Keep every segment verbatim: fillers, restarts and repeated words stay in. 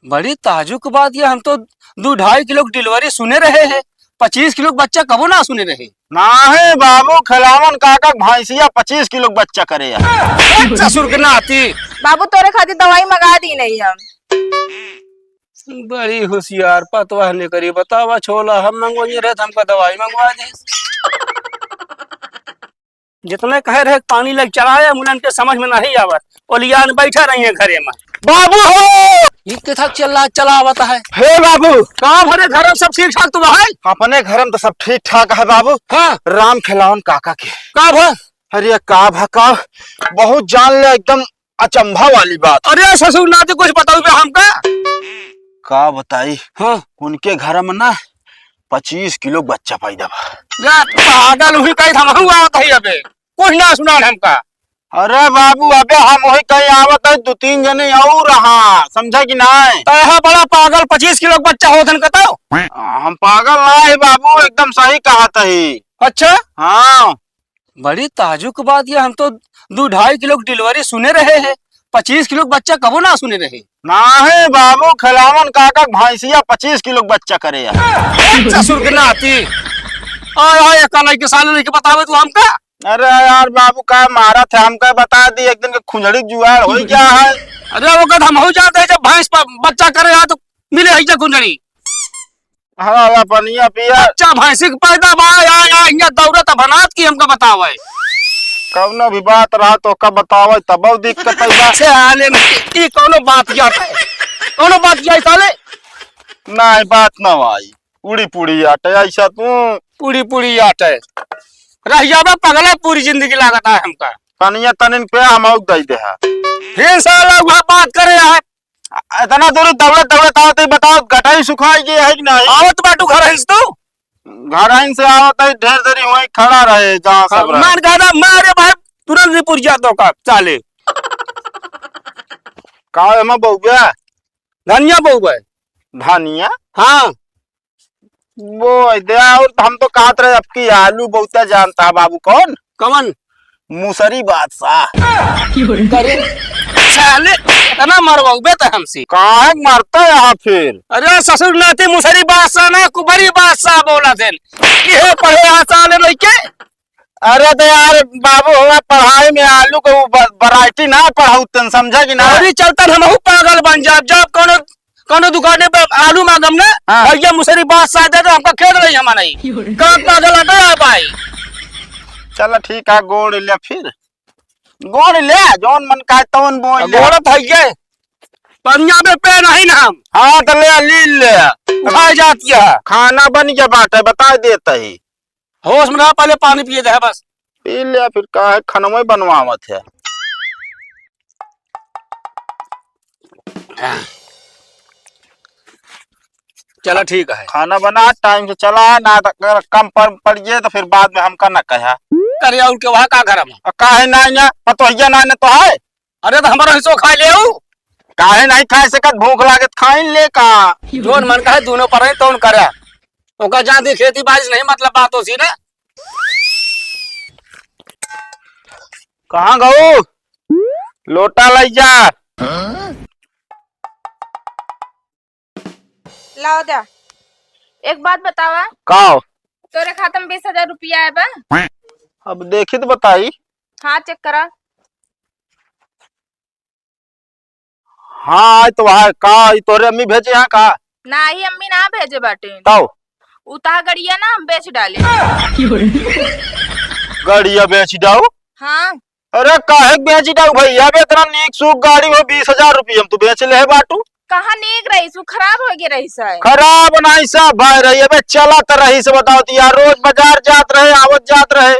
बड़ी ताजुब क बात ये, हम तो दू ढाई किलो क delivery सुने रहे हैं, पच्चीस किलो क बच्चा कबो ना सुने रहे। नाहीं बाबू, खिलावन काका क भैंसिया पच्चीस किलो क बच्चा करे है। ससुर के नाती। बाबू, तोरे खातिर दवाई मंगा दी नहीं हम। बड़ी होशियार पतवा ने करी, बतावा छोला, हम मंगवाइए रहे तो हमका दवाई मंगवा दे। जितने कहे रहे पानी लग चलाए, मुनन के समझ में नहीं आवत। ओलियान बैठा रही है घरे में। बाबू हो! ये के था चिल्ला चलावत है? हे बाबू! का भरे घर में सब ठीक ठाक तो है? अपने घर में तो सब ठीक ठाक है बाबू। हाँ। राम खिलावन काका के। का भा? अरे का भा का? बहुत जान ले एकदम अचंभा वाली बात। अरे ससुर नाती कुछ बताऊ बे हमका। का बताई? हाँ। उनके घर में ना पच्चीस किलो बच्चा पैदा बा। या पागल हुई कहीं हम हुआ होता ही अबे। कुछ ना सुनान हमका। अरे बाबू, अबे हम वही कहीं आवत है, दो तीन जने और रहा, समझा कि नाहीं? तैहा बड़ा पागल, पच्चीस किलो के बच्चा होत हन कतौ? हम पागल ना है बाबू, एकदम सही कहत ही। अच्छा? हाँ। बड़ी ताजुब क बात ये, हम तो दू ढाई किलो क delivery सुने रहे हैं, पच्चीस किलो क बच्चा कबो ना सुने रहे। नाहीं बाबू, खिलावन काका क भैंसिया पच्चीस किलो क बच्चा करे है। ससुर के नाती। आय, आय, एका लइके साले लइके बतावे तू हमका? अरे यार बाबू, का मारत है, हमका बता दी, एक दिन के खुंजड़ी क जुआड़ हो गया है। अरे वो कद हम हो जाते हैं, जब भैंस पर बच्चा करे है तो मिले है क्या खुंजड़ी? हाँ, ला पनिया पिया। बच्चा भैंसी के पैदा बा, या, या, या दौड़त भनात की हमका बतावे। कौनो भी बात रहा तो का बतावे, तब दिक्कत है बा। साले, ई कौनो बात किया है? कौनो बात किया है साले? नहीं, बात ना आई। उड़ी पुड़ी आटे ऐसा तू। उड़ी पुड़ी आटे। रह जाबे पगला, पूरी जिंदगी लागत है हमका। पनिया तनिन पे हम आउक दई दे है। फिर साला वह बात करे है। इतना दूर दौड़त दौड़त आवत है, बताओ गटाई सुखाई गई है कि नहीं? आवत बाटू घर हंस तू? घर हंस से आवत है, ढेर देरी वहीं खड़ा रहे जहाँ सब रहे। मान गादा मारे भाई, तुरंत रिपुर जातो का, साले। का एमा बउबे? धनिया बउबे। धनिया? हाँ। वो दे, और हम तो कहत रहे, अबकी आलू बहुते जानता है बाबू, कौन? कौन? मुसरी बादशाह। अरे, साले, इतना मरवाउबे त हमसे। काहे मरता है यहाँ फिर? अरे, ससुर नाती मुसरी बादशाह ना, कुबरी बादशाह बोला थे। ये पढ़े आ साले लइके। अरे तो यार बाबू, हुआ पढ़ाई में आलू के वो ब-, variety ना पढ़ाऊ तन, समझा कि ना? अरे चलतन हमहू पागल बन जाब, जब कोनो, कोनो दुकाने पे आलू मांगम ना, हाँ। भैया मुसरी बादशाह दे दो, हमका खेद नहीं हमारा ही। का पागल हटे आप भाई? चला ठीक है, गोड़ ले फिर, गोड़ ले, जौन मन का तौन बोल ले। गोड़ भैया, पंजाबे पे नहीं ना हम। हाँ तो ले, ली ले। उठाए जाती है। खाना बन गया बाटे, बता देता ही। होश में रहा, पहले पानी पिए दे बस। पी ले फिर, काहे खनवे बनवावत है। चला ठीक है। खाना बना, time से चला, ना तो अगर कम पर पड़ जाए तो फिर बाद में हमका ना कहा। अरे और के वहाँ का घर में? आ, काहे ना, ना पतोहिया ना, ना तो है। अरे तो हमारा हिस्सो खा ले ऊ। काहे नहीं खा सकत? भूख लागत खाइन ले का? जोन मन का है दोनों पर है तौन करे। ओका जान दी खेती बाड़ी से नहीं मतलब बात होसी ना। कहाँ गऊ? लोटा लई जा। लाओ जा। एक बात बतावा। का? तोरे खाता में बीस हजार रुपया आए बा? अब देखी तो बताई। हाँ, check करा। हाँ, आए तो है। का, ई तोरे अम्मी भेजे हैं का? नाही, अम्मी ना भेजे बाटे। तौ? उता गड़िया ना हम बेच डाले। गड़िया बेच डाऊ? हाँ। अरे काहे के बेच डाऊ भैया? अबे इतना नीक सूख गाड़ी हो, बीस हजार रुपया में तू बेच ले है बाटू। कहाँ नीक रही सु, खराब हो गए रही से। खराब नहीं सब भाई रही, अबे चलत रही से बताओ तो यार, रोज बाजार जात रहे, आवत जात रहे।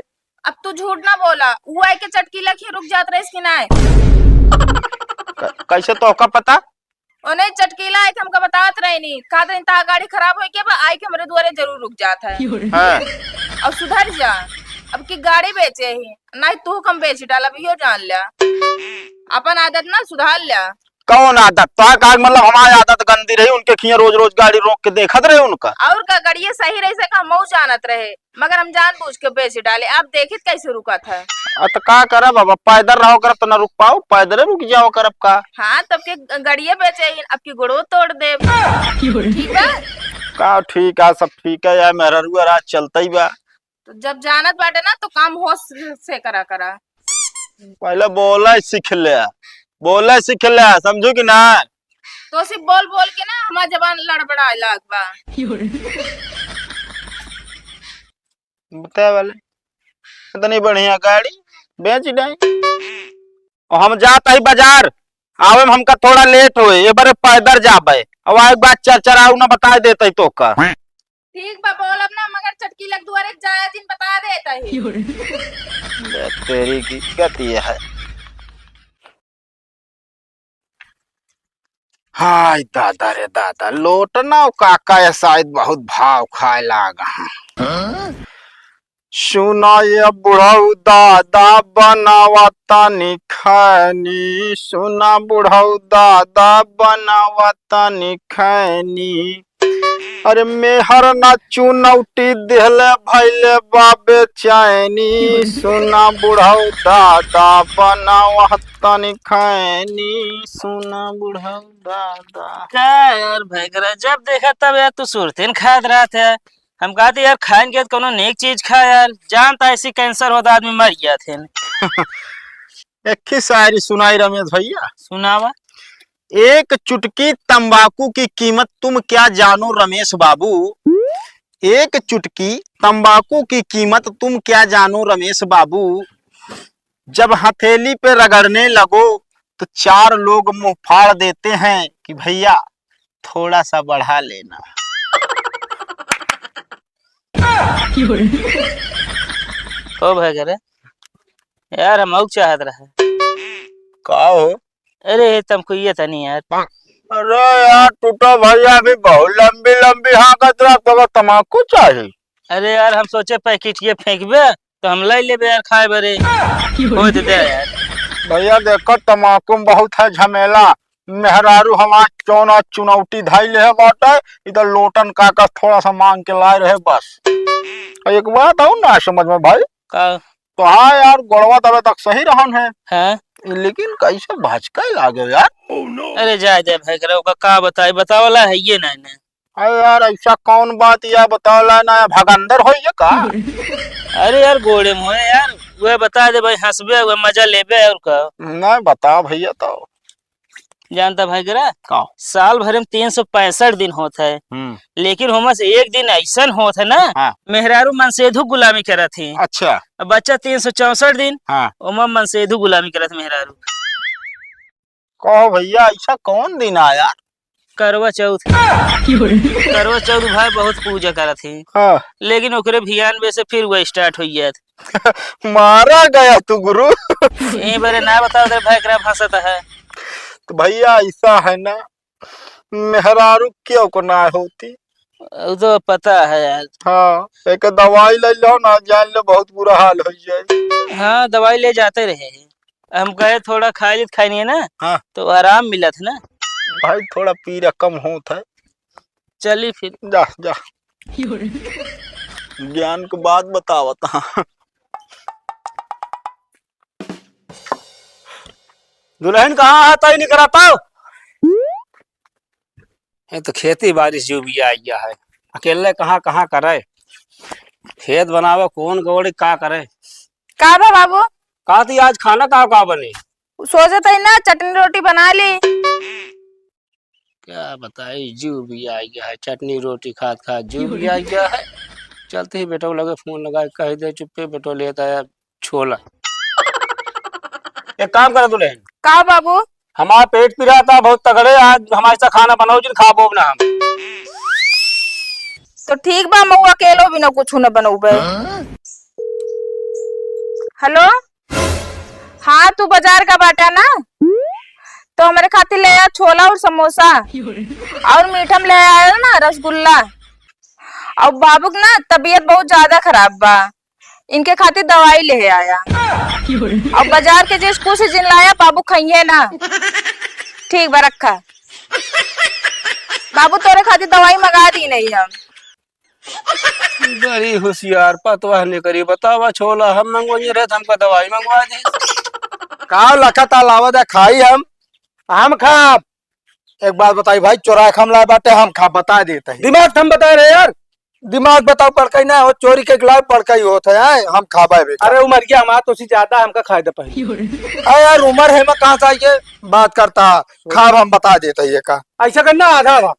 अब तू झूठ ना बोला, उ आई के चटकीला खी रुक जात रहे कि नहीं? क-, कैसे तोहका पता? ओने चटकीला आई के हमका बतावत रही नी, कहत रही ता गाड़ी खराब होई के बा, आई के हमरे दुआरे जरूर रुक जात है। हाँ। और सुधर जा, अब की गाड़ी बेचे ही, नहीं तू कम बेच डाल, अब यो जान लिया, अपन आदत ना सुधार लिया। कौन आदत? तो का मतलब हमारी आदत गंदी रही, उनके खिया रोज रोज गाड़ी रोक के देखत रहे उनका? और का, गड़िया सही रही से का मऊ जानत रहे, मगर हम जानबूझ के बेच डाले। आप देखित कैसे रुकत है। आ, तो का करब अब, पैदल रहो करब तो ना रुक पाओ, पैदल रुक जाओ करब का? हाँ, तब के ग-, गड़िया बेचे ही, अब की गोड़ो तोड़ देब। ठीक बा? का ठीक है, सब ठीक है यार, मेहररुआ राज चलता ही बा। तो जब जानत बाटे ना, तो काम होश से करा करा। पहले बोले सीख ले, बोले सीख ले, समझू कि ना? तो सिर्फ बोल बोल के ना हमार जबान लड़बड़ाए लाग बा। बताए वाले, इतनी बढ़िया गाड़ी बेच डाई। और हम जात ही बाजार, आवे में हमका थोड़ा लेट होए, ये बारे पैदल जाबे। अब आए के बाद चरचराऊ ना बताए देते तो का। ठीक बा, बोलब ना, मगर चटकी लग दुआरे जाया दिन बता देता है। बे तेरी की गति है। हाय दादा रे दादा, लोटना काका ये शायद बहुत भाव खाए लाग हैं। सुना ये बुढ़ऊ दादा बनावा तनी खैनी, सुना बुढ़ऊ दादा बनावा तनी खैनी। अरे मेहर ना चुनौटी देहले भैले बा बेचैनी, सुना बुढ़ऊ दादा बनावा तनी खैनी, सुना बुढ़ऊ दादा। का यार भैगरा, जब देखा तब यार तू सुरतिन खात रहत है। हम कहते यार खाइन के तो कोनो नेक चीज खा यार, जानता ऐसी कैंसर होता आदमी मर गया थे। एक ही शायरी सुनाई रमेश भैया। सुनावा। एक चुटकी तंबाकू की कीमत तुम क्या जानो रमेश बाबू, एक चुटकी तंबाकू की कीमत तुम क्या जानो रमेश बाबू, जब हथेली पे रगड़ने लगो तो चार लोग मुंह फाड़ देते हैं कि भैया थोड़ा सा बढ़ा लेना। ओ भाई करे, यार हम और चाहत रहे। का हो? अरे, तमको ये तनी यार। अरे यार, टूटा भैया भी बहुत लंबी लंबी हाँकत रहा, तो तमाकू चाही। अरे यार, हम सोचे पैकेट ये फेंकबे, तो हम लाई लेबे यार खाए बरे। हो तो दे यार। भैया देखो, तमाकू में बहुत है झमेला। मेहरारू हमार चौना चुनौटी धाई ले है बाटे, इधर लोटन काका थोड़ा सा मांग के लाए रहे बस। एक बात और ना समझ में भाई। का? तो हाँ यार, गोड़वा तबे तक सही रहन है। हाँ। लेकिन कैसे भचकाए लागे यार? अरे जाए दे भाई, करे ओका का बताई, बतावला है ये नहीं ने। अरे यार, ऐसा कौन बात यार बतावला ना, भगंदर होई ये का? अरे यार, गोड़े में होए यार, वह बता दे भाई, हंसबे, वह मजा लेबे और का। नहीं बता भैया तो। जानता भाई गिरा? का? साल भर में तीन सौ पैंसठ दिन होत है, हम्म। लेकिन होमा से एक दिन ऐसन होत है ना, हाँ। मेहरारू मनसेधु गुलामी करत ही। अच्छा। अब बच्चा तीन सौ चौसठ दिन, हाँ। ओमा मनसेधु गुलामी करत मेहरारू। कहो भैया, ऐसा कौन दिन आया? करवा चौथ। करवा चौथ भाई बहुत पूजा करत ही, हाँ। लेकिन ओकरे भियान बे से फिर वह स्टार्ट हो गया। मारा गया तू गुरु। ए बारे ना बताओ दे भाई, एकरा फंसत है। तो भैया ऐसा है ना, मेहरारू क्यों को ना होती? वो तो पता है यार। हाँ, एक दवाई ले लो ना, जान लो बहुत बुरा हाल हो जाए। हाँ, दवाई ले जाते रहे। हम कहे थोड़ा खाई ली, खाई नहीं है ना, हाँ। तो आराम मिलत है ना। भाई थोड़ा पीरा कम होत है। चली फिर। जा, जा। ज्ञान के बात बतावत हाँ। दुल्हन कहाँ है, तई निकरा पाओ। ये तो खेती बाड़ी से जो भी आ गया है, अकेले कहाँ, कहाँ करे, खेत बनावे कौन गौड़ी का करे। का बा बाबू? का थी आज खाना का, का बने? सोचे थे ना चटनी रोटी बना ली। क्या बताई, जू भी आ गया है, चटनी रोटी खात खात जू भी आ गया है। चलते ही बेटो लगे फोन लगा के कह दे, चुप्पे बेटो लेता है छोला। एक काम करो दुल्हन। का बाबू? हमारा पेट पिराता बहुत तगड़े, आज हमारे साथ खाना बनाओ जिन, खाबो ना हम। तो ठीक बा, मऊ अकेलो भी ना कुछ ना बनौबे। हेलो, हाँ, तू बाजार का बाटा ना, तो हमारे खातिर ले आ छोला और समोसा, और मीठा में ले आया ना रसगुल्ला। और बाबू के ना तबीयत बहुत ज्यादा खराब बा, इनके खातिर दवाई ले आया। और बाजार के जैसे कुछ जिन लाया, बाबू खाइए ना। ठीक बा, रखा। बाबू, तोरे खातिर दवाई मंगा दी नहीं हम। बड़ी होशियार पतवा ने करी, बतावा छोला, हम मंगवाइए रहे तो हमका दवाई मंगवा दी। का लखत लावा दे खाई हम? हम खाब। एक बात बताई भाई, चोराए के हम लाए बाटे, हम खाब, बता देत ही। दिमाग त हम बताए रहे यार। दिमाग बताओ, बड़काई ना हो, चोरी के लाए बड़काई होत है, आए, हम खाबे बेटा। अरे उमरिया हमार तो सी ज्यादा, हमका खाए दे पहले। अरे यार, उमर है मैं कहाँ से आइए बात करता, खाब हम बता देत ही का। ऐसा करना, आधा आधा।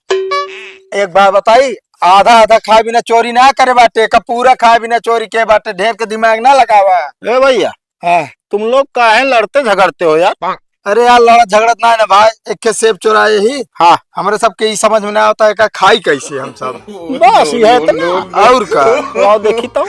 एक बात बताई, आधा आधा खाए बिना चोरी ना करे बाटे, का पूरा खाए बिना चोरी के बाटे, ढेर के दिमाग ना लगावा। ए भैया, हाँ। तुम लोग काहे लड़ते झगड़ते हो यार? अरे यार, लड़त झगड़त ना है ना भाई, एक के सेब चुराए ही। हाँ। हमरे सबके ई समझ में ना आवता है का खाई कैसे हम सब। बस ये है इतना। और का? लाओ देखी तो।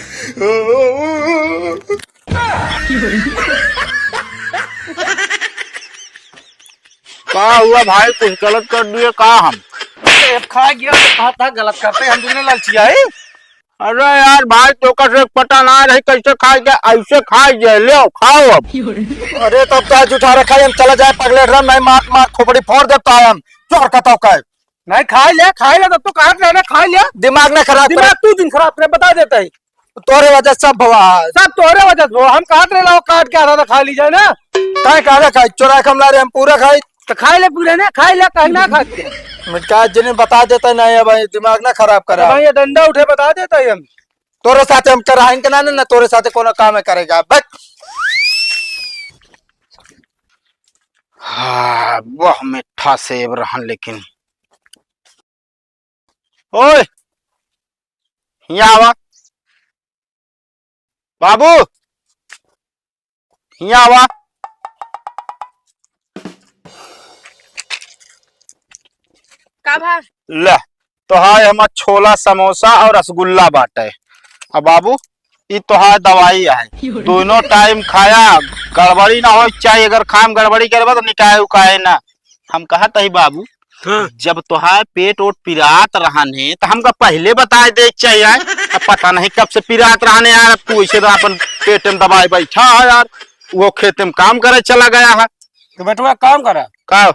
का हुआ भाई, कुछ गलत कर दिए का हम? सेब खा गया तो कहा था गलत करते, हम दुनो ललचिया है। अरे यार भाई, तोका से पता ना रही कैसे खाए के, ऐसे खाए के, ले आओ, खाओ अब। अरे तब तो आज उठा रखा है, हम चला जाए पगले ड्रम, नहीं मार मार खोपड़ी फोड़ देता है हम, चोर कतौ का है। नहीं, खाई ले, खाई ले, तब तो कहत रहे ना, खाई ले। दिमाग ना खराब करे। दिमाग तू दिन खराब करे, बता देता है। तोरे वजह से सब भवा है। सब तोरे वजह से भवा, हम कहत रहे लाओ काट के आधा आधा खा ली जाए ना। काहे का आधा खाई, चोरा के हम ला रहे, हम पूरा खाई। तो खाई ले पूरे ना, खाई ले, कहीं ना खाते। मिटका जिन्हें बता देता नहीं है भाई, दिमाग ना खराब करा। भाई ये डंडा उठे बता देता है हम। तोरे साथे हम कराइन के ना, ना, ना तोरे साथे कोनो काम करेगा, बस। हाँ, वह मीठा सेब रहन लेकिन। ओए, हियाँ आवा। बाबू, हियाँ आवा। का भा? ले, तोहार हमार छोला, समोसा और रसगुल्ला बाटे। अब बाबू, ई तोहार दवाई है। दोनों टाइम खाया, गड़बड़ी ना हो चाहिए। अगर खाम गड़बड़ी करबा तो निकाय उकाय ना। हम कहत हई बाबू, हाँ। जब तोहार पेट ओट पिरात रहन है, तो हमका पहले बताए दे चाहिए। अब पता नहीं कब से पिरात रहन है यार, अब तू ऐसे तो अपन पेट में दबाए बैठा है यार, वो खेत में काम करे चला गया है। तो बेटवा काम करा। का?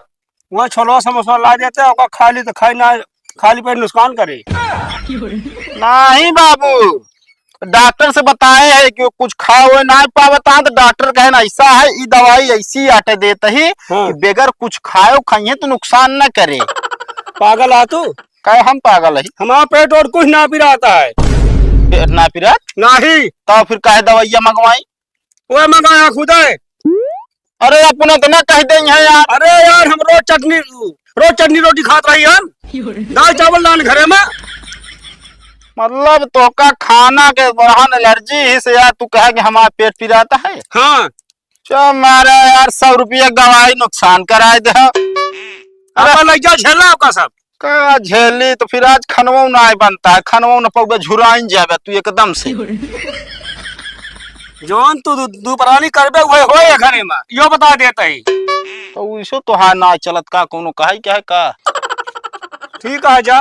वो छोलवा समोसा ला देते, ओका खा ली तो खाई ना, खाली पेट नुकसान करे। नहीं बाबू, डॉक्टर से बताए है कि कुछ खाओ ना पावत, हाँ, तो डॉक्टर कहे ना ऐसा है, ई दवाई ऐसी आटे देत ही हाँ। कि बगैर कुछ खाओ खाइए तो नुकसान ना करे। पागल आ तू? कहे हम पागल है? हमारा पेट और कुछ ना पिराता है। पेट ना पिरात? नहीं। तो फिर काहे दवाइया मंगवाई? वो मंगाया खुद है। अरे अपने तो ना कह दें है यार। अरे यार, हम रोज चटनी, रोज चटनी रोटी खात रही हम। दाल चावल नान घरे में। मतलब तोका खाना के बड़हन एलर्जी ही से यार, तू कहे कि हमारा पेट पिराता है। हाँ। चल मारा यार, सौ रुपया गवाही नुकसान कराए दे। अरे अपन लग जा झेला ओका सब। का झेली तो फिर आज खनवो नाय बनता है, खनवो न पौबे, झुराइन जाबे तू एकदम से। जौन तू दु-, दुपरानी करबे उहे होए घरे में, यो बता देत ही। तो उइसो तोहार नाय चलत का, कोनो कहै के है का? ठीक है जा।